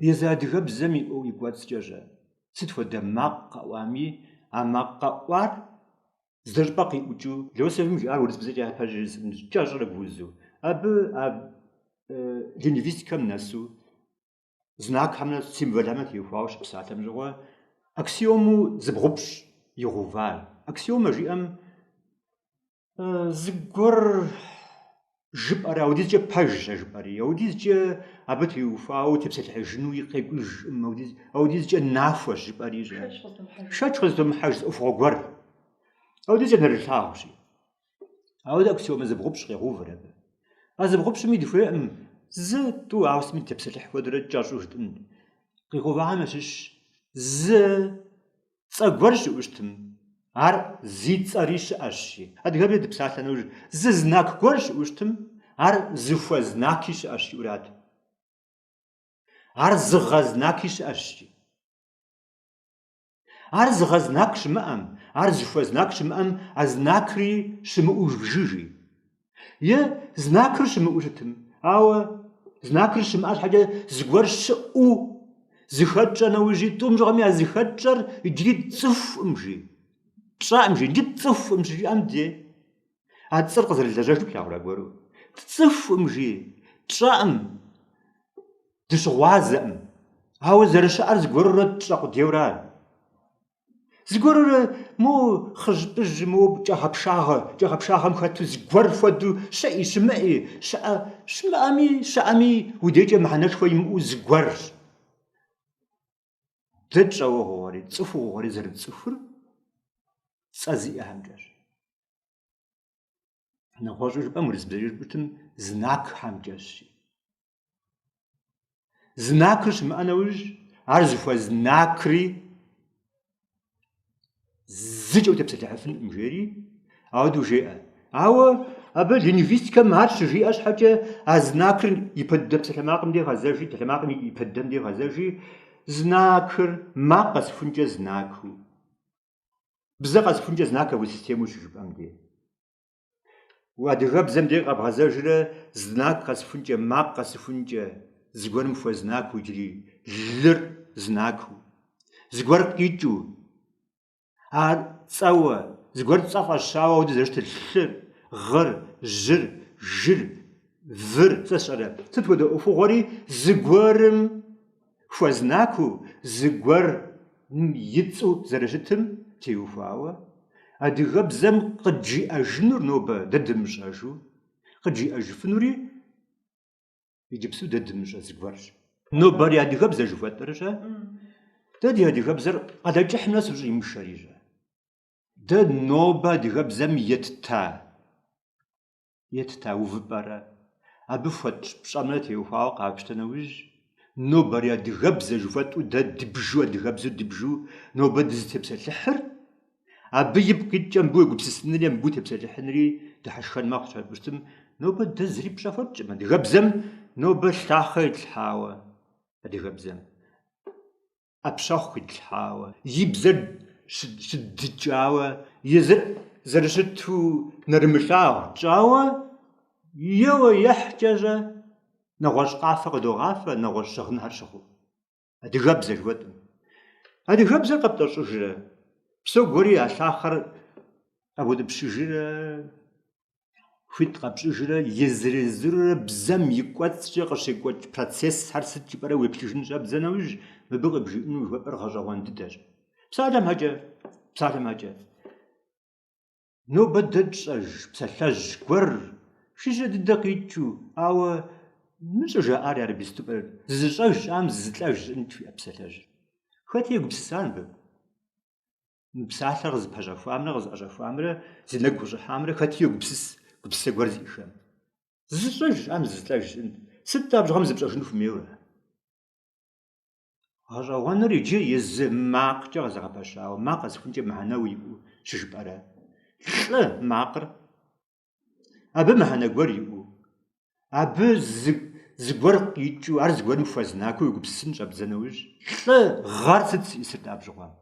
Езы адыгэбзэм и кӏуэцӏкӏэ-щэ, сыт хуэдэ макъ къэӏуами, а макъ къэӏуар зыщӏыпӏэ къиӏукӏыу, Лосевым жиӏар урысыбзэкӏэ япэ жысӏэнщ, кӏэщӏрэ гуузу. Абы а лингвистикэм нэсу знакхэмрэ символхэмрэ теухуауэ щыпсалъэм щыгъуэ аксиому зыбгъупщӏ игъэувар. Аксиомэ жиӏэм зыгуэр жыпӏэрэ, ауэдизкӏэ пэжщ а жыпӏэри, ауэдизкӏэ абы теухуауэ утепсэлъыхьыжынуи къекӏужкъым, ауэдизкӏэ нахуэщ жыпӏэри. Шэч къызытомыхьэж зы ӏуэхугъуэ гуэр. Ауэдизкӏэ нэрылъагъущи. Ауэдэ аксиомэ зыбгъупщӏ къегъэувыр абы. А зыбгъупщӏми дыхуейкъым зы, тӏу, ауэ сытми дытепсэлъыхь хуэдэрэ кӏэщӏу жытӏын. Къигъэувахэм ящыщ зы цӏэ гуэр щыӏэу щытым, ар зи цӏэри щыӏэщи. Адыгэбзэ дыпсалъэ нэужь, зы знак гуэр щыӏэу щытым, ар зыхуэзнаки щыӏэщ, жиӏэурат. Ар зыгъэзнаки щыӏэщ. Ар зыгъэзнак щымыӏэм, ар зыхуэзнак щымыӏэм, а знакри щымыӏэу бжы, жи. Е знакыр щымыӏэу щытым, ауэ знакыр щымыӏэ щхьэкӏэ зыгуэр щыӏэу зыхэтщӏэ нэужьи, тӏум щыгъуэми а зыхэтщӏэр иджыри тцӏыхукъым, жи. Тщӏэкъым, жи, иджы тцӏыхукъым щыжиӏэм де. А цӏыр къызэрылэжьэжу плъагъурэ аргуэру? Тцӏыхукъым, жи, тщӏэкъым. Дыщыгъуазэкъым, ауэ зэрыщыӏэр зыгуэрурэ тщӏэ къудейуэра. Зыгуэрурэ мо хъыжьпӏыжь, мо кӏэгъэпшагъэ, кӏэгъэпшагъэм хэту зыгуэр хуэдэу щыӏи, щымыӏи, щыӏэ, щымыӏэми, щыӏэми уи дежкӏэ мыхьэнэшхуэ имыӏэу зыгуэрщ. Дэ тщӏэуэ хъугъэри, тцӏыхуу хъугъэри зэрытцӏыхур цӏэ зиӏэхэмкӏэщ. Нэгъуэщӏу жыпӏэм урысыбзэкӏэ жыпӏэтым знакхэмкӏэщ. Знакыр щымыӏэ нэужь, ар зыхуэзнакри зыкӏэ утепсэлъыхьыфынкъым, жери, ауэдэу жеӏэ. Ауэ абы лингвистикэм ар щыжиӏэ щхьэкӏэ, а знакыр ипэ дыдэ псалъэмакъым дей гъэзэжи, псалъэмакъым ипэ дыдэм дей гъэзэжи, знакыр макъ къэсыхункӏэ знакыу, бзэ къэсыхункӏэ знаковый системэу щыжыпӏэм дей. Адыгэбзэм дей къэбгъэзэжрэ знак къэсыхункӏэ, макъ къэсыхункӏэ, зыгуэрым хуэзнакыу иджыри, лыр знакыу, зыгуэр къикӏыу, ар цӏэуэ, зыгуэр цӏэ фӏэщауэ ауэдэу зэрыщытыр лъыр, гъыр, жьыр, жыр, выр, сэ сщӏэрэ. Сыт хуэдэ ӏуэхугъуэри зыгуэрым хуэзнакыу, зыгуэрым и цӏэу зэрыщытым теухуауэ, адыгэбзэм къыджиӏэжынур нобэ дэ дымыщӏэжу, къыджиӏэжыфынури иджыпсту дэ дымыщӏэ зыгуэрщ. Нобэрей адыгэбзэ жыхуэтӏэр-щэ? Дэ ди адыгэбзэр Къалэкӏыхьым нэс ущӏимышэри-щэ? Дэ нобэ адыгэбзэм етта етта увыпӏэрэ абы хуэтщӏ пщӏэмрэ теухуауэ къапщтэ нэужь, нобэрей адыгэбзэ жыхуэтӏу дэ дыбжу, адыгэбзэу дыбжу нобэ дызытепсэлъыхьыр, абы ипкъ иткӏэ мыбы уегупсысынри, мыбы утепсэлъыхьынри дыхьэшхэн мэхъу щхьэ жыпӏэу щытым, нобэ дэ зыри пщӏэ хуэтщӏкъым адыгэбзэм нобэ лъахъэ итлъхьауэ адыгэбзэм. ӏэпщэхъу итлъхьауэ, и бзэр щыддыкӏауэ, езыр зэрыщыту нэрымылъагъу тщӏауэ, еуэ ехькӏэ-щэ, нэгъуэщӏ къафэ къыдогъафэ, нэгъуэщӏ щыгъынхэр щыгъыу. Адыгэбзэ жыхуэтӏым. Адыгэбзэр къэптӏэщӏыжрэ, псо гуэри а лъахъэр къэбутӏыпщыжрэ, хуит къэпщӏыжрэ езыр-езырурэ бзэм и кӏуэцӏкӏэ къыщекӏуэкӏ процессхэр сыт жыпӏэрэ уеплъыжын щӏэбдзэ нэужь, мыбы къыбжиӏэну жыхуэпӏэр гъэщӏэгъуэн дыдэщ. Псалъэм щхьэкӏэ, псалъэм щхьэкӏэ, нобэ дэ тщӏэж псалъэжь гуэр жыжьэ дыдэ къикӏыу, ауэ мы щӏыжаӏар ярэби сыту пӏэрэ? Зызыщӏэж щыӏам зызылӏэж щыӏэнт жиӏэ псалъэжьыр. Хэти егупсыса мыбы? Мы псалъэр къызыпэщӏэхуамрэ къызыӏэщӏэхуамрэ зи нэгу къыщӏыхьамрэ хэти йогупсыс гупсысэ гуэр зиӏэхэм. Зызыщӏэж щыӏам зызылӏэж щыӏэнт. Сыт абы щыгъуэм зыпщӏэжын хуэмейуэрэ? Гъэщӏэгъуэныр иджы езы макъкӏэ къызэгъэпэщауэ, макъ къэсыхункӏэ мыхьэнэ иӏэу щыжыпӏэрэ? Лӏы макъыр абы мыхьэнэ гуэр иӏэу, абы зыгуэр къикӏыу, ар зыгуэрым хуэзнакыу уегупсысын щӏэбдзэ нэужь, лӏы гъэр сыт зиӏысыр абы щыгъуэм?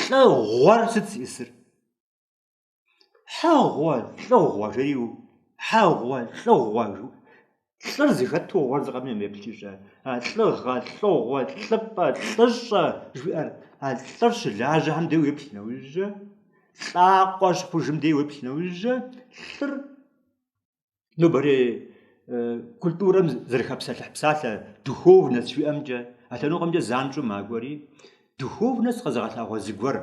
Лӏы гъуэр сыт зиӏысыр? Хьэгъуэ, лӏыгъуэ жери, хьэгъуэ, лӏыгъуэ. Лӏыр зыхэту ӏуэхугъуэр зыкъэмым емыплъыжэ. А лӏыгъэ, лӏыгъуэ, лӏыпӏэ, лӏыщӏэ жыхуиӏэр, а лӏыр щылажьэхэм дей уеплъ нэужькӏэ, лӏакъуэ щыхъужым дей уеплъ нэужькӏэ, лӏыр нобэрей культурэм зэрыхэпсэлъыхь псалъэ духовность жыхуиӏэмкӏэ, а лъэныкъуэмкӏэ занщӏэу макӏуэри, духовность къэзыгъэлъагъуэ зыгуэр.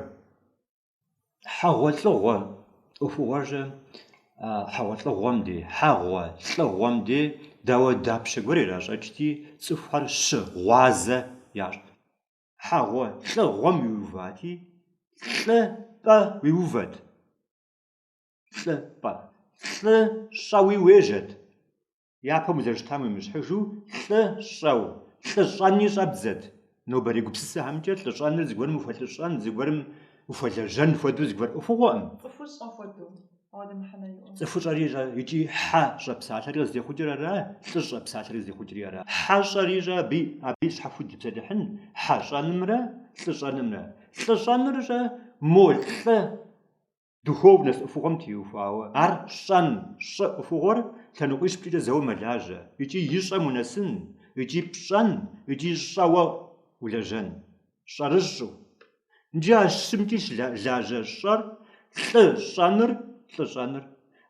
Хьэгъуэлӏыгъуэ ӏуэхугъуэщӏэ, хьэгъуэлӏыгъуэм дей, хьэгъуэ лӏыгъуэм дей дауэдапщэ гуэр иращӏэкӏти, цӏыхухэр щыгъуазэ ящӏт. Хьэгъуэ лӏыгъуэм уиувати, лӏы пӏэ уиувэт. Лӏы пӏэ. Лӏы щӏэуи уежьэт. Япэм узэрыщытам уемыщхьыжу лӏы щӏэу, лӏы щӏэни щӏэбдзэт. Нобэрей гупсысэхэмкӏэ лӏы щӏэныр зыгуэрым ухуэлӏыщӏэн, зыгуэрым ухуэлэжьэн хуэдэу зыгуэр ӏуэхугъуэкъым. Цӏыхущӏэ хуэдэу, ауэдэ мыхьэнэ иӏэу. Цӏыхущӏэри щӏэ, икӏи хьэ щӏэ псалъэри къызытехъукӏыр ара, лӏыщӏэ псалъэри къызытехъукӏри ара. Хьэ щӏэри щӏэ, абы абы щхьэхуэу дытепсэлъыхьын, хьэ щӏэнымрэ лӏы щӏэнымрэ. Лӏы щӏэныр щӏэ, мо лӏы Духовность ӏуэхугъуэм теухуауэ, ар щӏэн, щӏы ӏуэхугъуэр лъэныкъуищымкӏэ зэуэ мэлажьэ, икӏи ищӏэм унэсын, икӏи пщӏэн, икӏи щӏэуэ улэжьэн, щӏэрыщӏу. Иджы а щымкӏи щылажьэ щӏэр, лӏы щӏэныр, лӏы щӏэныр.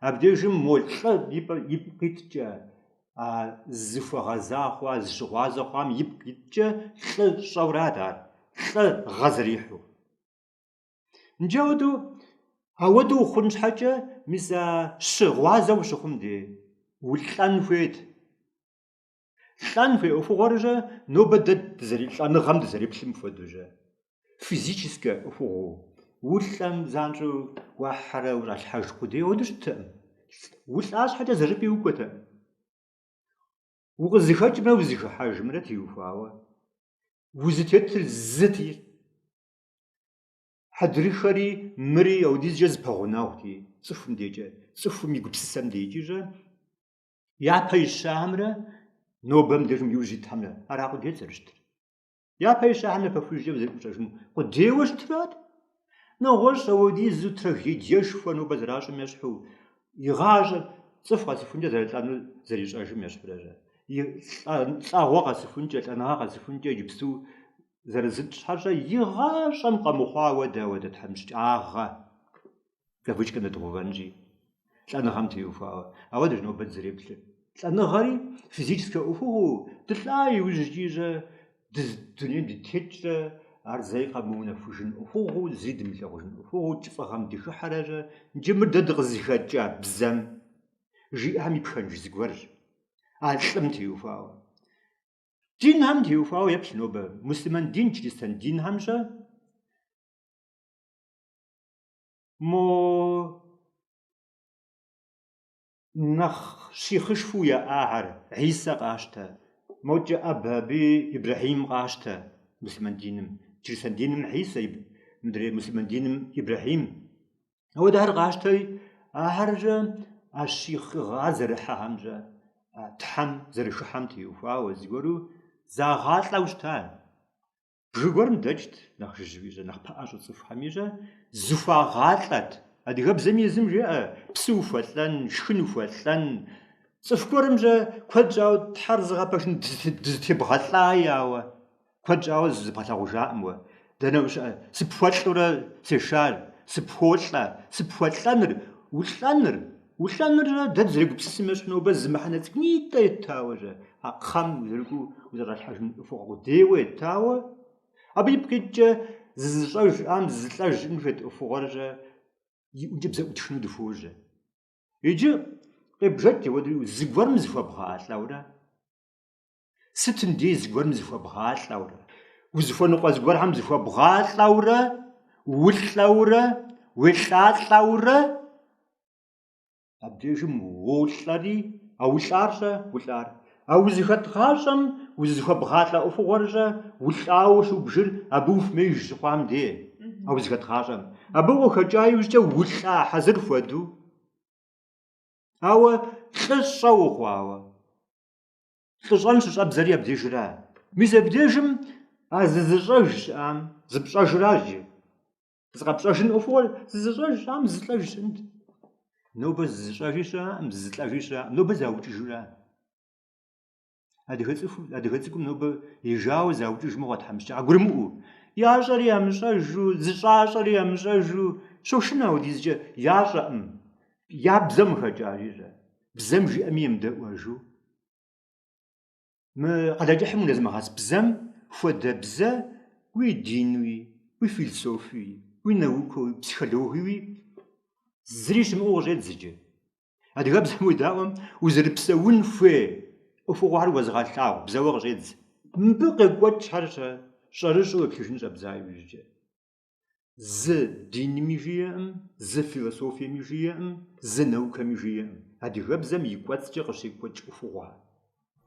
Абдежым мо лӏы ипкъ иткӏэ, а зыхуэгъэза хъуа, зыщыгъуазэ хъуам ипкъ иткӏэ лӏы щӏэурат ар, лӏы гъэ зэрихьу. Иджы ауэдэу, ауэдэу ухъун щхьэкӏэ, мис а щыгъуазэ ущыхъум дей, улӏэн хуейт. Лӏэн хуей ӏуэхугъуэрщэ, нобэ дэ лӏэныгъэм дызэреплъым хуэдэущэ, физическэ ӏуэхугъуэу, улӏэм занщӏэу уахьэрэ ущӏалъхьэж къудей ауэдэу щыттэкъым. Улӏа щхьэкӏэ зыщӏыпӏи укӏуэтэкъым. Укъызыхэкӏымрэ узыхыхьэжымрэ теухуауэ узытетыр зыти. Хьэдрыхэри мыри ауэдизкӏэ зыпэгъунэгъути, цӏыхум декӏэ, цӏыхум и гупсысэм декӏи-щэ, япэ ищахэмрэ нобэм дежым иужь итхэмрэ ара къудейт зэрыщытыр. Япэ ищахэм напэхужькӏэ узэрыӏущӏэжын къудейуэ щытырат. Нэгъуэщӏ ауэдизу трагедиешхуэ нобэ зэращӏым ещхьу, игъащӏэр цӏыху къэсыхункӏэ зэрылӏэнур зэрищӏэжым ещхьурэ-щэ. И лӏэгъуэ къэсыхункӏэ, лӏэныгъэ къэсыхункӏэ иджыпсту Зэрызытщхьэщӏэ игъащӏэм къэмыхъуа ауэдэ ауэдэ тхьэмыщкӏагъэ, кавычкэм дэдгъэувэнщи, лӏэныгъэм теухуауэ. Ауэдэщ нобэ дызэреплъыр. Лӏэныгъэри физическэ ӏуэхугъуэу, дылӏа иужькӏи-щэ, дунейм дытеткӏэ, ар зэи къэмыунэхужын ӏуэхугъуэу, зыри дымылъагъужын ӏуэхугъуэу, кӏыфӏыгъэм дыхыхьэрэ-щэ, иджы мыр дэ дыкъызыхэкӏа бзэм жиӏэхэм и пхэнж зыгуэрщ, а лӏым теухуауэ. Динхэм теухуауэ еплъ нобэ, муслъымэн дин, чристэн динхэм-щэ? Мо нэхъ щихъышхуэу яӏахэр Хьисэ къащтэ, мокӏэ ӏэбэ аби Ибрэхьим къащтэ муслъымэн диным, чристэн диным Хьисэ, мыдрей муслъымэн диным Ибрэхьим. Ауэдэхэр къащтэри, ахэр-щэ а щихъыгъэ зэрыхьэхэм-щэ, а Тхьэм зэрыхыхьэм теухуауэ зыгуэру загъалӏэу щыта. Бгы гуэрым дэкӏт, нэхъ жыжьэуи-щэ, нэхъ пэӏэщӏэ цӏыхухэми-щэ, зыхуагъалӏэт. Адыгэбзэми езым жеӏэ, псы ухуэлӏэн, шхын ухуэлӏэн. Цӏыху гуэрым-щэ куэд щӏауэ Тхьэр зыгъэпэжын дызытебгъэлӏаи, ауэ. Куэд щӏауэ зыбгъэлъагъужакъым уэ. Дэнэ ущыӏэ? Сыпхуэлӏэурэ сешар, сыпхуолӏэ, сыпхуэлӏэныр, улӏэныр, улӏэныр-щэ дэ дызэрегупсысым ещхьу нобэ зы мыхьэнэ цӏыкӏунитӏэ еттауэ-щэ, а кхъэм узэрыкӏуэу узэрыщӏалъхьэжын ӏуэхугъуэ къудейуэ еттауэ, абы ипкъ иткӏэ зызыщӏэж щыӏам зызылӏэж щыӏэн хуейт ӏуэхугъуэр-щэ и ӏункӏыбзэ ӏутхыну дыхуожьэ. Иджы къебжэкӏ ауэдэу зыгуэрым зыхуэбгъалӏэурэ, Сытым дей зыгуэрым зыхуэбгъалӏэурэ, узыхуэныкъуэ зыгуэрхэм зыхуэбгъалӏэурэ, улӏэурэ, уелӏалӏэурэ, абдежым уолӏэри, а улӏар-щэ, улӏар. А узыхэт гъащӏэм узыхуэбгъалӏэ ӏуэхугъуэр-щэ, улӏауэ щубжыр абы ухуэмеиж щыхъуам дей, а узыхэт гъащӏэм. Абы укъыхэкӏа иужькӏэ улӏа хьэзыр хуэдэу, ауэ лӏы щӏэ ухъуауэ. Лӏыщӏэн щыщӏэбдзэри абдежыра. Мис абдежым а зызыщӏэж щыӏам, зыпщӏэжыра иджы. Зыкъэпщӏэжын ӏуэхугъуэр зызыщӏэж щыӏам зызылӏэж щыӏэнт. Нобэ зызыщӏэжи щыӏэкъым, зызылӏэжи щыӏэкъым, нобэ заукӏыжура. Адыгэ цӏыхум, адыгэ цӏыкӏум нобэ ежауэ заукӏыж мыгъуэ тхьэмыщкӏэ къагурымыӏуэу. Ящӏэри ямыщӏэжу, зыщӏащӏэри ямыщӏэжу, щошынэ апхуэдизкӏэ, ящӏэӏым. Я бзэм къыхэкӏащи-щэ, бзэм жиӏэми емыдэӏуэжу. Мы Къалэкӏыхьым унэзымыгъэс бзэм хуэдэ бзэ уи динуи, уи философиуи, уи наукэуи, психологиуи зыри щымыӏэу къыщӏедз иджы. Адыгэбзэм уедаӏуэм узэрыпсэун хуей ӏуэхугъуэхэр уэзыгъэлъагъу бзэуэ къыщӏедз. Мыбы къекӏуэкӏхэр-щэ щӏэрыщӏэу уеплъыжын щӏэбдза иужькӏэ. Зы динми жиӏэӏым, зы философиеми жиӏэӏым, зы наукэми жиӏэӏым. Адыгэбзэм и кӏуэцӏкӏэ къыщекӏуэкӏ ӏуэхугъуэ.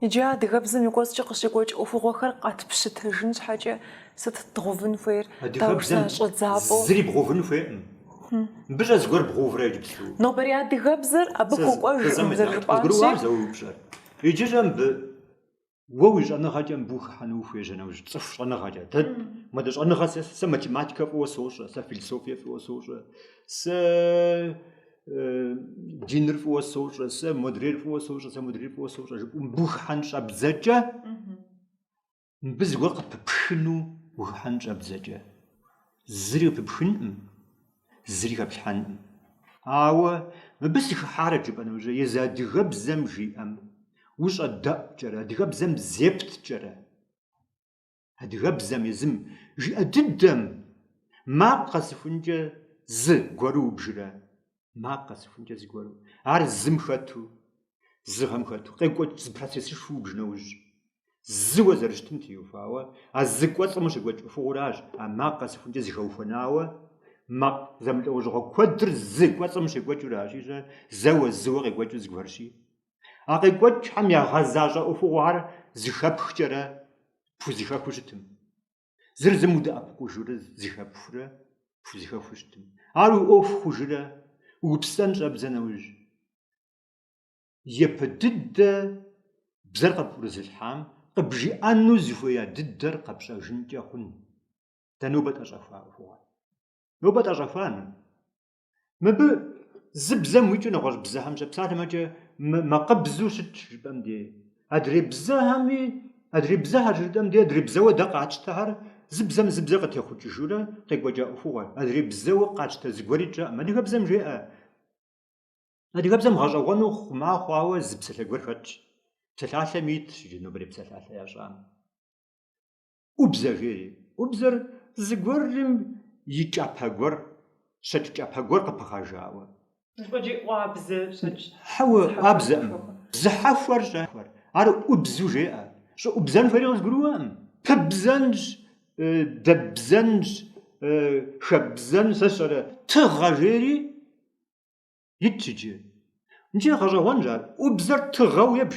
Иджы адыгэбзэм и кӏуэцӏкӏэ къыщекӏуэкӏ ӏуэхугъуэхэр къэтпщытэжын щхьэкӏэ сыт дгъэувын хуейр? Адыгэбзэм зыри бгъэувын хуейкъым. Мыбы-щэ зыгуэр бгъэуврэ иджыпсту? Нобэрей адыгэбзэр абы хуэкӏуэжкъым зэрыжыпӏащи. Къызгурыӏуащ сэ уи упщӏэр. Иджы-щэ мыбы уэ уи щӏэныгъэкӏэ мыбы ухыхьэну ухуежьэ нэужь, цӏыху щӏэныгъэкӏэ. Дэ модэ щӏэныгъэ сэ математикэ фӏыуэ сощӏэ, сэ философие фӏыуэ сощӏэ, сэ Диныр фӏыуэ сощӏэ, сэ модрейр фӏыуэ сощӏэ, сэ модрейр фӏыуэ сощӏэ жыпӏэу мыбы ухыхьэн щӏэбдзэкӏэ, мыбы зыгуэр къыпыпхыну ухыхьэн щӏэбдзэкӏэ. Зыри къыпыпхынкъым, зыри хэплъхьэнкъым. Ауэ мыбы сыхыхьарэт жыпӏэ нэужь, езы адыгэбзэм жиӏэм ущӏэдэӏукӏэрэ, адыгэбзэм зепткӏэрэ, Адыгэбзэм езым жиӏэ дыдэм макъ къэсыхункӏэ зы гуэру убжрэ? Макъ къэсыхункӏэ зы гуэру. Ар зым хэту, зыгъэм хэту, къекӏуэкӏ зы процессышхуэу убж нэужь, зыуэ зэрыщытым теухуауэ, а зы кӏуэцӏым къыщекӏуэкӏ ӏуэхугъуэращ а макъ къэсыхункӏэ зыхэухуэнауэ, макъ зэмылӏэужьыгъуэ куэдыр зы кӏуэцӏым щекӏуэкӏыуращи, зэуэ зыуэ къекӏуэкӏыу зыгуэрщи. А къекӏуэкӏхэм ягъэзащӏэ ӏуэхугъуэхэр зыхэпхкӏэрэ пхузэхэхуу щытым. Зыр зым удэӏэпыкъужурэ зыхэпхурэ пхузэхэхуу щытым. Ар уи ӏуэху хъужрэ угупсысэн щӏэбдзэ нэужь. Япэ дыдэ бзэр къыпӏурызылъхьам къыбжиӏэну зыхуея дыдэр къэпщӏэжынкӏэ хъун. Дэ нобэ тӏэщӏэхуа ӏуэхугъуэр. Нобэ тӏэщӏэхуа мы. Мыбы зы бзэм уикӏыу нэгъуэщӏ бзэхэм щыпсалъэмэкӏэ макъыбзэу щытщ жыпӏэм дей. Адрей бзэхэми, адрей бзэхэр жытӏэм дей, адрей бзэуэ дэ къатщтэхэр зы бзэм зы бзэ къытехъукӏыжурэ къекӏуэкӏа ӏуэхугъуэр. Адрей бзэуэ къатщтэ зыгуэри тщӏэкъым. Адыгэбзэм жеӏэ, адыгэбзэм гъэщӏэгъуэну хъума хъуауэ зы псалъэ гуэр хэтщ. Псалъалъэм итщ иджы нобэрей псалъалъэ ящӏам. ӏубзэ жери. ӏубзэр зыгуэрым и кӏапэ гуэр, щэкӏ кӏапэ гуэр къыпыхъэжауэ. Жыпӏэкӏи ӏуабзэ щэкӏ. Хьэуэ, ӏуабзэкъым. Бзыхьэхуэр-щэ. Ар ӏубзу жеӏэ. Щӏыӏубзэн хуейри къызгурыӏуэкъым. Пыбзэнщ, дэбзэнщ, хэбзэн, сэ сщӏэрэ, тыгъэ жери. Итщ иджы. Иджы гъэщӏэгъуэнщ ар. ӏубзэр тыгъэу ебж.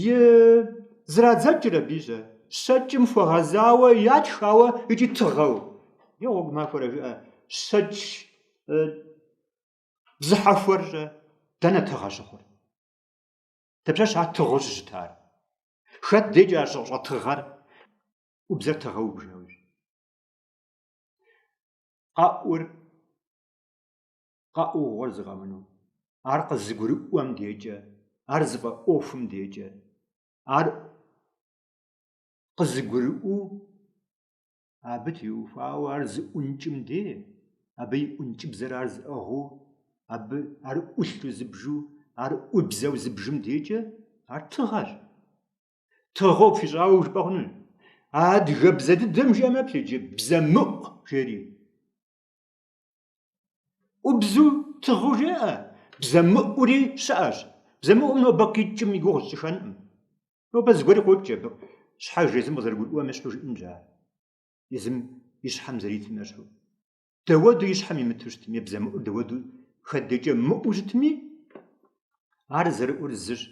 И зрадзэкӏыр абы-щэ. Щэкӏым хуэгъэзауэ ятх, ауэ икӏи тыгъэу. Е гъуэгу махуэрэ жыӏэ. Щэкӏ бзыхьэхуэр-щэ. Дэнэ тыгъэ щыхъур? Дапщэщ ар тыгъэу щыщытар? Хэт декӏэ ар щӏэтыгъэр? ӏубзэр тыгъэу убж нэужь. Къэӏур. Къэӏугъуэр зыкъэмыну, ар къызыгурыӏуэм декӏэ, ар зыфӏэӏуэхум декӏэ, ар къызыгурыӏуэу абы теухуауэ ар зыӏункӏым де, абы и ӏункӏыбзэр ар зыӏыгъыу, абы ар ӏулъу зыбжу, ар ӏубзэу зыбжым декӏэ, ар тыгъэщ. Тыгъэу пхуищӏауэ жыпӏэ хъунущ. Адыгэбзэ дыдэм жиӏэм еплъ иджы, бзэмыӏу жери. ӏубзу тыгъэу жеӏэ, бзэмыӏури щыӏэщ. Бзэмыӏум нобэ къикӏым и гугъу сщӏыхэнкъым. Нобэ зыгуэри къокӏ абы, щхьэж езым къызэрыгурыӏуэм ещхьу жиӏэнщ ар, езым и щхьэм зэритым ещхьу. Дауэду и щхьэм имыту щытми, бзэмыӏур дауэду хэт декӏэ мыӏуу щытми, ар зэрыӏур зыщ,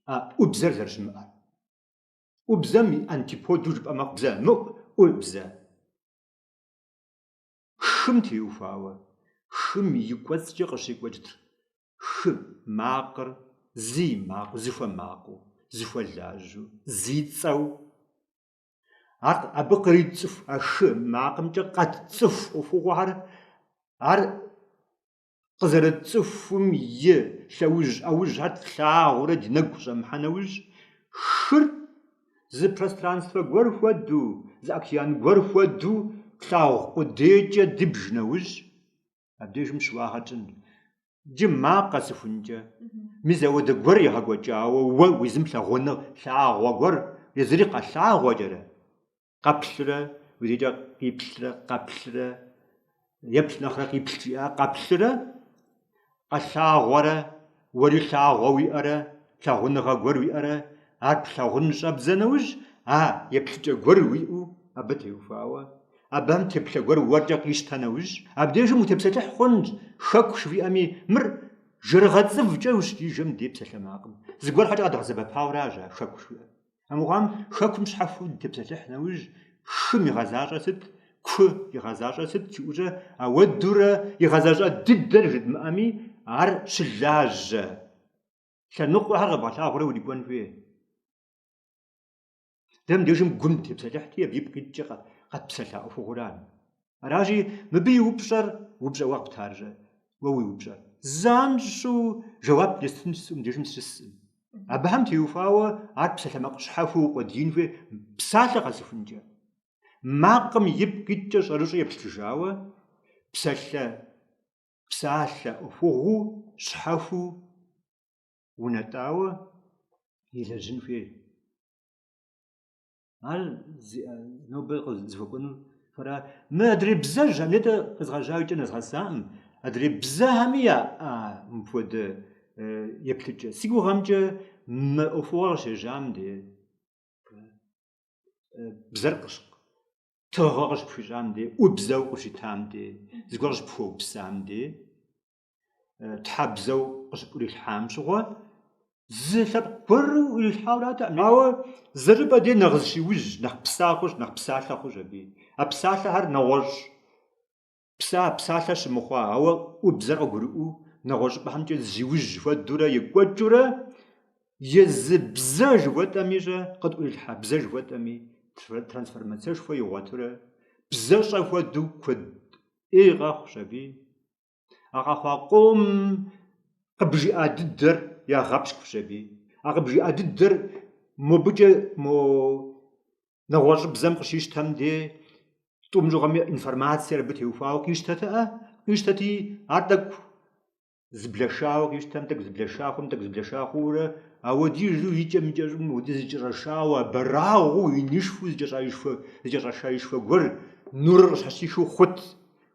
а ӏубзэр зэрыщымыӏэр. ӏубзэм и антиподу жыпӏэ мэхъу бзэмыӏу, ӏубзэ. Хым теухуауэ, хым и кӏуэцӏкӏэ къыщекӏуэкӏт хы макъыр зы и макъыу, зыхуэмакъыу, зыхуэлажьэу, зи цӏэу. Ар абы къритцӏыху, а хы макъымкӏэ къэтцӏыху ӏуэхугъуэхэр, ар къызэрытцӏыхум и лъэужь ӏэужьхэр тлъагъурэ ди нэгу къыщӏэмыхьэ нэужь. Хыр зы пространствэ гуэр хуэдэу, зы океан гуэр хуэдэу тлъагъу къудейкӏэ дыбж нэужь, абдежым щыуагъэ тщӏын. Иджы макъ къэсыхункӏэ, мис ауэдэ гуэр егъэкӏуэкӏауэ уэ уезым лъагъуныгъ лъагъуэ гуэр езыри къэлъагъуэкӏэрэ, къэплърэ, уи дежкӏэ къиплърэ, къэплърэ, еплъ нэхърэ къиплъ жиӏа, къэплърэ, къэлъагъуэрэ, уэри лъагъуэ уиӏэрэ, лъагъуныгъэ гуэр уиӏэрэ, ар плъагъун щӏэбдзэ нэужь, а еплъыкӏэ гуэр уиӏэу абы теухуауэ, абыхэм теплъэ гуэр уэркӏэ къищтэ нэужь, абдежым утепсэлъыхь хъунщ, хэку жыхуиӏэми, мыр жэрыгъэ цӏывкӏэ ущрижэм дей псалъэмакъым. Зыгуэр щхьэкӏэ къэдгъэсэбэпауэращ а хэку жыхуиӏэр. Амыхъуам хэкум щхьэхуэу дытепсэлъыхь нэужь, хым игъэзащӏэр сыт, ку игъэзащӏэр сыт жиӏэурэ, ауэдурэ игъэзащӏэ дыдэр жыдмыӏэми, ар щылажьэ лъэныкъуэхэр къэбгъэлъагъуэрэ урикӏуэн хуей. Дэ мыбдежым гум дытепсэлъыхьти, абы ипкъ иткӏэ къэтпсэлъа ӏуэхугъуэра. Аращи, мыбы и упщӏэр, упщӏэ уэ къыптарщэ, уэ уи упщӏэр. Занщӏэу жэуап естын жысӏэу мыбдежым сыщыскъым. Абыхэм теухуауэ ар псалъэмакъ щхьэхуэу укъуэдиин хуей псалъэ къэсыхункӏэ. Макъым ипкъ иткӏэ щӏэрыщӏэу еплъыжауэ, псалъэ, псалъэ ӏуэхугъуэу щхьэхуэу унэтӏауэ елэжьын хуей. Ар нобэ зыхуэкӏуэнур фэра. Мы адрей бзэжьхэм, нетӏэ къезгъэжьауэ икӏэ нэзгъэсакъым, адрей бзэхэми яӏа мыпхуэдэ еплъыкӏэ. Си гугъэмкӏэ мы ӏуэхугъуэр къыщежьам де бзэр тыгъэ къыщыпхуищӏам де, ӏубзэу къыщитам де, зыгуэр къыщыпхуэупсам де, тхьэбзэу къыщыпӏурилъхьам щыгъуэ, зы лъэпкъ гуэру ӏурилъхьауэратэкъым. Ауэ зыщӏыпӏэ де нэхъ зыщиужь, нэхъ пса хъущ, нэхъ псалъэ хъущ аби. А псалъэхэр нэгъуэщӏ пса псалъэ щымыхъуа, ауэ ӏубзэр къыгурыӏуэу нэгъуэщӏыпӏэхэмкӏэ зиужь хуэдэурэ екӏуэкӏыурэ, езы бзэ жыхуэтӏэми-щэ, къытӏурилъхьа бзэ жыхуэтӏэми, трансформацэшхуэ игъуэтурэ, бзэщӏэ хуэдэу куэд ӏей къэхъущ аби. А къэхъуа къомым къыбжиӏа дыдэр ягъэпщкӏущ аби. А къыбжиӏа дыдэр мобыкӏэ мо нэгъуэщӏыбзэм къыщищтэм де тӏум щыгъуэми информациер абы теухуауэ къищтэтэӏэ, къищтэти ар тӏэкӏу зыблэшауэ къищтэм, тӏэкӏу зыблэша хъум, тӏэкӏу зыблэша хъуурэ, ауэдизу икӏэм икӏэщӏым ауэдиз зыкӏэщӏэшауэ, абэрагъуэу, инышхуэу зыкӏэщӏэшаишхуэ гуэр нурыр къыщхьэщихыу хъут.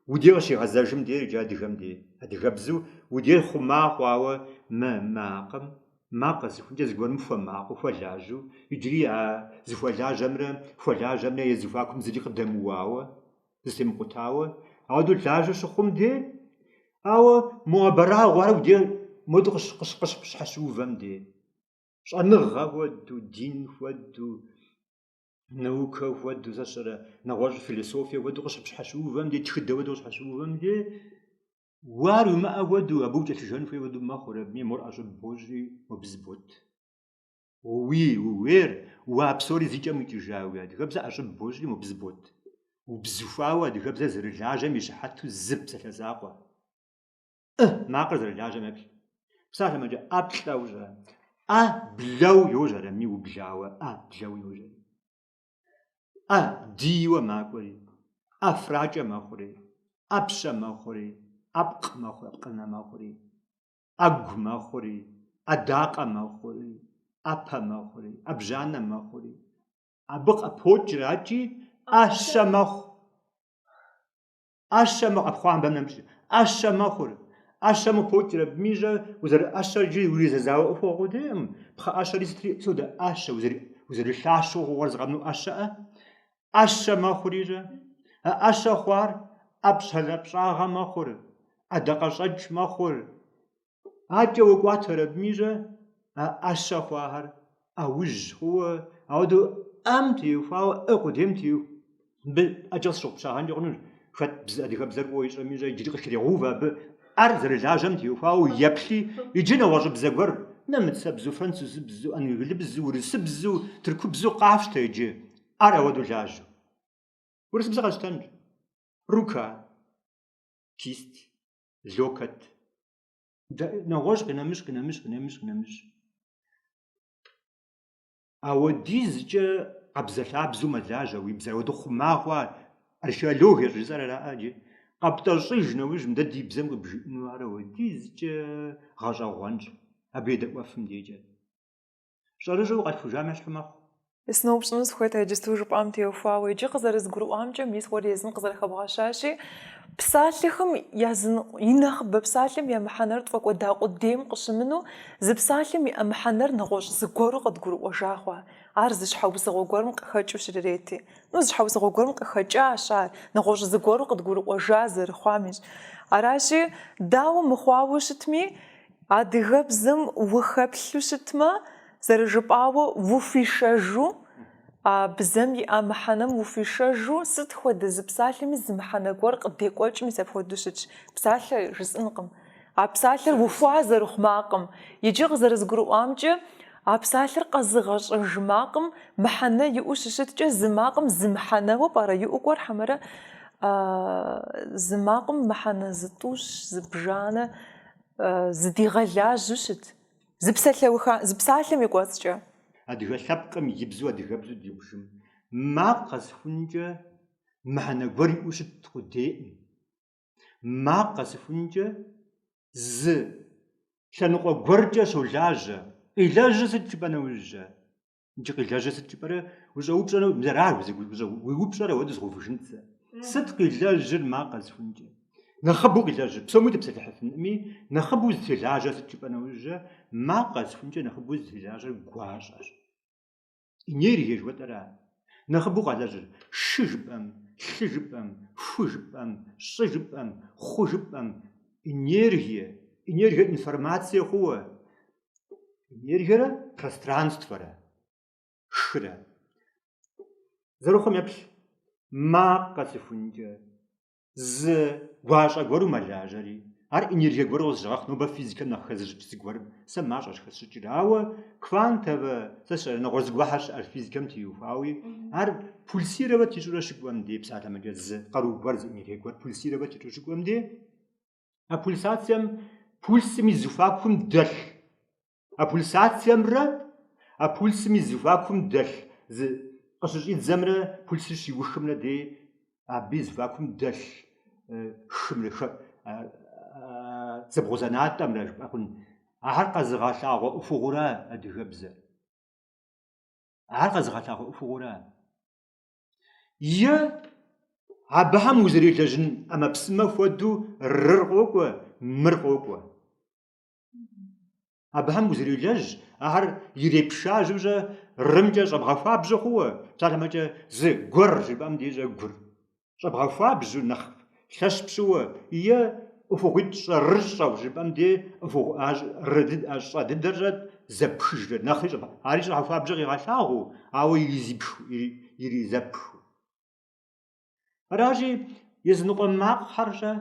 Удей къыщигъэзэжым де иджы адыгэм де, адыгэбзэу удей хъума хъуауэ мы макъым, макъ къэсыхункӏэ зыгуэрым хуэмакъыу, хуэлажьэу, иджыри а зыхуэлажьэмрэ хуэлажьэмрэ я зэхуакум зыри къыдэмыуауэ, зэтемыкъутауэ, ауэдэу лажьэу щыхъум де, ауэ мо абэрагъуэр удей модэу къыщыпщхьэщыувэм де, щӏэныгъэ хуэдэу, дин хуэдэу, наукэ хуэдэу, сэ сщӏэрэ, нэгъуэщӏ философие хуэдэу къыщыпщхьэщыувэм де, тхыдэ хуэдэу къыщхьэщыувэм де, уэ ар уимыӏэ хуэдэу, абы укӏэлъыжэн хуей хуэдэу мэхъур, абыми мор ӏэщӏыб бощӏри, мобы зыбот. Уи, ууейр, уэ а псори зи кӏэм къикӏыжа уи адыгэбзэ ӏэщӏыб бощӏри, мобы зыбот. Убзыхуауэ адыгэбзэр зэрылажьэм и щыхьэту зы псалъэ закъуэ. ӏы макъыр зэрылажьэм еплъ. Псалъэмэкӏэ ӏэплӏэу щӏэ. ӏэ блэу йожьэр, ами ублауэ, ӏэ блэу йожьэри. ӏэ дийуэ макӏуэри, ӏэфракӏэ мэхъури, ӏэпщэ мэхъури, ӏэпкъ мэхъу, ӏэпкъынэ мэхъури, ӏэгу мэхъури, ӏэдакъэ мэхъури, ӏэпэ мэхъури, ӏэбжьанэ мэхъури. Абы къыпокӏракӏи ӏэщэ мэхъу. ӏэщэ мэхъу, ӏэпхъуамбэм нэмыщӏ. ӏэщэ мэхъур. ӏэщэм къыпокӏыр абыми щӏэ, узэрыӏэщэр иджы уризэзауэ ӏуэхугъуэ къудейкъым. Пхъэӏэщэри сытри содэ ӏэщэ, узэрылъащэу хъугъуэр зы къэмынэу ӏэщэӏэ. ӏэщэ мэхъури щӏэ. А ӏэщэ хъуар ӏэпщӏэлъапщӏагъэ мэхъур, ӏэдакъэщӏэкӏ мэхъур. Адэкӏэ уэкӏуатэр абыми щӏэ, а ӏэщэ хъуахэр ӏэужь хъууэ, ауэдэу ӏэм теухуауэ, ӏы къудейм теуху. Мыбы ӏэджэ къысщыгъупщагъэнкӏэ хъунущ, хэт бзэ, адыгэбзэр фӏыуэ ищӏэми щӏэ, иджыри къыхрегъэувэ абы ӏэр зэрылажьэм теухуауэ еплъи, иджы нэгъуэщӏыбзэ гуэр, нэмыцэбзэу, французыбзэу, англыбзэу, урысыбзэу, тыркубзэу къафщтэ иджы, ӏэр ауэдэу лажьэу. Урысыбзэ къэсщтэнщ. Рука, кисть, локоть. Нэгъуэщӏ, къинэмыщӏ, къинэмыщӏ, къинэмыщӏ, къинэмыщӏ. Ауэдизкӏэ къабзэлъабзэу мэлажьэ уи бзэр, ауэдэу хъума хъуа археологие щӏыжысӏэр араӏэ иджы. Къэптӏэщӏыж нэужь мыдэ ди бзэм къыбжиӏэну ар ауэдизкӏэ гъэщӏэгъуэнщ, абы едэӏуэфым дежкӏэ. Щӏэрыщӏэу укъалъхужам ещхьу мэхъу. Сыноупщӏыну сыхуейт а иджысту жыпӏам теухуауэ. Иджы къызэрызгурыӏуамкӏэ, мис уэри езым къызэрыхэбгъэщащи, псалъэхэм языныкъуэ, и нэхъыбэ псалъэм я мыхьэнэр тфӏэкӏуэда къудейм къыщымынэу, зы псалъэм иӏэ мыхьэнэр нэгъуэщӏ зыгуэру къыдгурыӏуэжа хъуа. Ар зы щхьэусыгъуэ гуэрым къыхэкӏыу щрырети. Ну, зы щхьэусыгъуэ гуэрым къыхэкӏащ ар, нэгъуэщӏ зыгуэру къыдгурыӏуэжа зэрыхъуам ищ. Аращи, дауэ мыхъуауэ щытми, Адыгэбзэм ухэплъу щытмэ, зэрыжыпӏауэ ухуишэжу, а бзэм иӏа мыхьэнэм ухуишэжу, сыт хуэдэ зы псалъэми зы мыхьэнэ гуэр къыдекӏуэкӏ, мис апхуэдэу щытщ. Псалъэ жысӏэнкъым. А псалъэр ухуа зэрыхъу макъым. Иджы къызэрызгурыӏуамкӏэ, а псалъэр къэзыгъэщӏэж макъым мыхьэнэ иӏэу щыщыткӏэ, зы макъым зы мыхьэнэуэ пӏэрэ иӏэу кӏуэр хьэмэрэ зы макъым мыхьэнэ зытӏущ, зыбжанэ зыдигъэлажьэу щыт, зы псалъэуха, зы псалъэм и кӏуэцӏкӏэ. Адыгэ лъэпкъым и бзэу адыгэбзэу дыбжым макъ къэсыхункӏэ мыхьэнэ гуэр иӏэу щыт къудейкъым. Макъ къэсыхункӏэ зы лъэныкъуэ гуэркӏэ щолажьэ. Къилэжьыр сыт жыпӏэ нэужькӏэ? Иджы къилэжьыр сыт жыпӏэрэ ущӏэупщӏэрэ мис ар уи упщӏэр ауэдэу згъэувыжынт сэ. Сыт къилэжьыр макъ къэсыхункӏэ? Нэхъыбэу къилэжьыр, псоми тепсэлъыхьыфынкъыми, нэхъыбэу зытелажьэр сыт жыпӏэ нэужькӏэ, макъ къэсыхункӏэ нэхъыбэу зытелажьэр гуащӏэщ. Энергие жыхуэтӏэра? Нэхъыбэу къалэжьыр шы жыпӏэм, лъы жыпӏэм, ху жыпӏэм, щӏы жыпӏэм, хъу жыпӏэм, энергие, энергие информацие хъууэ, Энергиерэ пространствэрэ, хырэ. Зэрыхъум еплъ, макъ къэсыхункӏэ зы гуащӏэ гуэру мэлажьэри, ар энергие гуэру къызыщыгъэхъу, нобэ физикэм нэхъ хэзыщӏыкӏ зыгуэрым, сэ мащӏэщ хэсщӏыкӏыр, ауэ квантовэ, сэ сщӏэрэ, нэгъуэщӏ зыгуэрхэр щыӏэр физикэм теухуауи, ар пульсировать ищӏурэ щыкӏуэм дей, псалъэмэкӏэ зы къару гуэр, зы энергие гуэр пульсировать ищӏу щыкӏуэм дей, А пульсацием пульсым и зэхуакум дэлъ. А пульсациемрэ а пульсым и зэхуакум дэлъ зы къыщыщӏидзэмрэ пульсыр щиухымрэ дей абы и зэхуакум дэлъ хымрэ хэ зэбгъузэнатӏэмрэ жыпӏэ хъун. Ахэр къэзыгъэлъагъуэ ӏуэхугъуэра адыгэбзэр. Ахэр къэзыгъэлъагъуэ ӏуэхугъуэра. Е абыхэм узэрелэжьын ӏэмэпсымэ хуэдэу рыр къокӏуэ, мыр къокӏуэ. Абыхэм узэрелэжь, ахэр ирепшажьэу-щэ рымкӏэ щӏэбгъэхуабжьэ хъууэ, псалъэмэкӏэ зы гуэр жыпӏэм дежьэ гур. Щӏэбгъэхуабжьу нэхъ лъэщ пщӏыуэ е ӏуэхугъуитӏ щӏэрыщӏэу жыпӏэм де щӏэ дыдэр щӏэт зэпхыжрэ нэхъри щӏэбгъэ, ари щӏэгъэхуабжьэ къигъэлъагъуэу, ауэ иризипхыу, иризэпхыу. Аращи, языныкъуэ макъхэр-щэ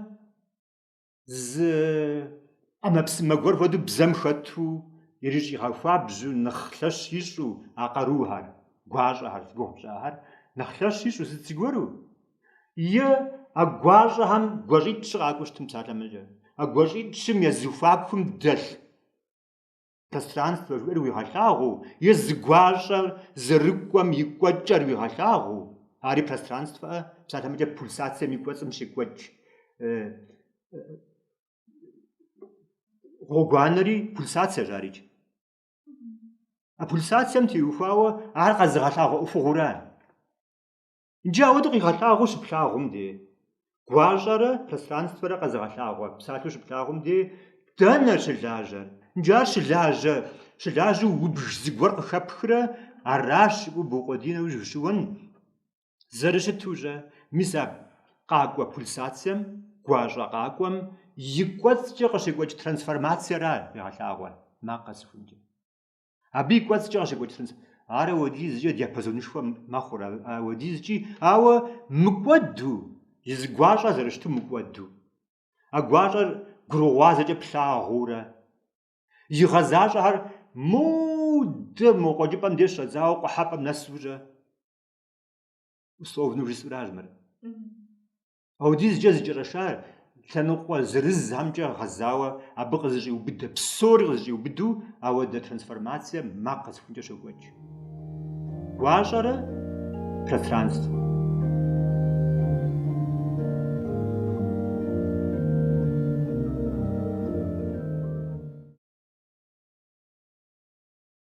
зы ӏэмэпсымэ гуэр хуэдэу бзэм хэту, ирищӏигъэхуабжьу, нэхъ лъэщ ищӏу а къарухэр, гуащӏэхэр, зи гугъу пщӏахэр, нэхъ лъэщ ищӏу сыт зыгуэру. Е а гуащӏэхэм гуащӏитӏ-щы къакӏуэу щытым псалъэмэкӏэ, а гуащӏитӏ-щым я зэхуакум дэлъ пространствэ жыхуиӏэр уигъэлъагъуу, е зы гуащӏэр зэрыкӏуэм и кӏуэкӏэр уигъэлъагъуу, ари пространствэ, псалъэмэкӏэ пульсацием и кӏуэцӏым щекӏуэкӏ гъуэгуанэри пульсациещ арикӏ. А пульсацием теухуауэ ар къэзыгъэлъагъуэ ӏуэхугъуэра. Иджы ауэдэу къигъэлъагъуэу щыплъагъум де, гуащӏэрэ пространствэрэ къэзыгъэлъагъуэ псалъэу щыплъагъум де, дэнэ щылажьэр? Иджы ар щылажьэ, щылажьэу убж зыгуэр къыхэпхрэ, аращ жыпӏэу быукъуэдий нэужь ущыуэн зэрыщыту-щэ, мис а къакӏуэ пульсацием, гуащӏэ къакӏуэм и кӏуэцӏкӏэ къыщекӏуэкӏ трансформациера къигъэлъагъуэр макъ къэсыхункӏэ. Абы и кӏуэцӏкӏэ къыщекӏуэкӏ транс. Ар ауэдизкӏэ диапазонышхуэ мэхъур, ауэдизкӏи, ауэ мыкӏуэду, езы гуащӏэр зэрыщыту мыкӏуэду. А гуащӏэр гурыгъуазэкӏэ плъагъуурэ, игъэзащӏэхэр модэ мо къуэкӏыпӏэм деж щӏэдзауэ къухьэпӏэм нэсу-щэ. Условно жысӏуращ мыр. Ауэдизкӏэ зыкӏэрышар лъэныкъуэ зырызхэмкӏэ гъэзауэ абы къызэщӏиубыдэ, псори къызэщӏиубыдэу ауэдэ трансформацие макъ къэсыхункӏэ щокӏуэкӏ. Гуащӏэрэ пространствэу.